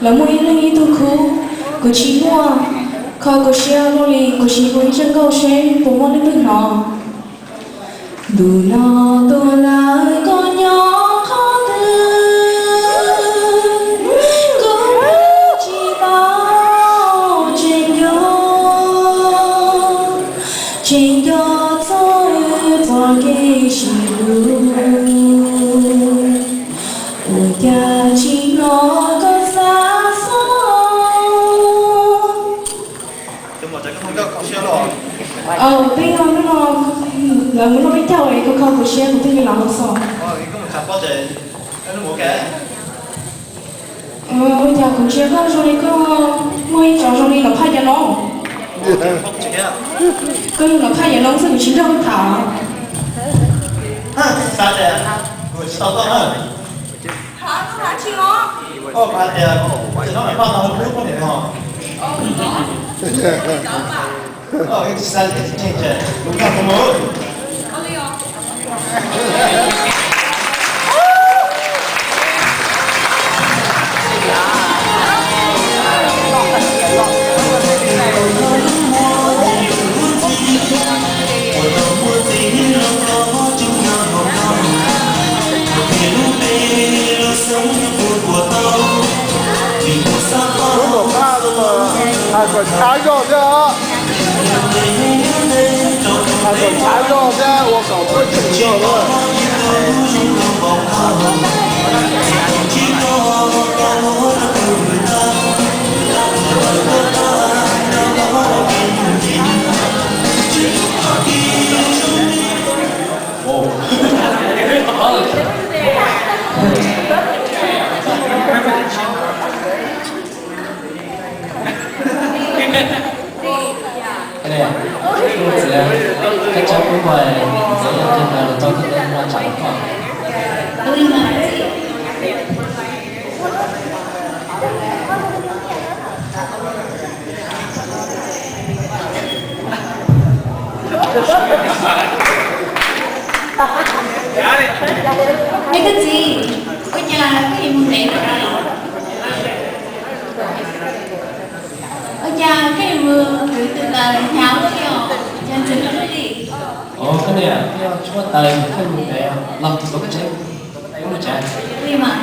Lawv muaj ib leeg ib tug khub, kuv tsis muaj. Kho kuv siab ua luaj li, kuv sim hu ib zaj nkauj seb puas muaj leej twg hnov. Ntu no tuaj lawm koj nyob qhov twg, kuv tsis tau tseem nco, tseem nco txog wb txoj kev sib hlub. Ua cas tsis hnov koj xav xov? Peb hnub no lawv mus noj peb caug es kho kho kuv siab kuv thiaj li los hauv xov. Ua cas kuv ntsia koj zoo li koj muaj ib co zoo li Nom Phaj cov no. Koj yog Nom Phaj cov no xwb kuv tsis nrog koj tham. Lub Nom Phaj no mas hais kom tshav zog thiab, hais kom tshav zog thiab ua kom muaj tseem zog na. Txiv, koj tso kuv mus, txiv yog tus ntawd los tau koj tus no tsam los koj. Es koj txiv, ua cas koj yuav mus ntev no? Ua cas koj yuav mus kwv tus taws hnyav luaj li os? Cas ntxim hlub luaj li? Os, koj niam, koj yuav tshuaj taws koj mus ntev los tus tsev, mus tsev li mas.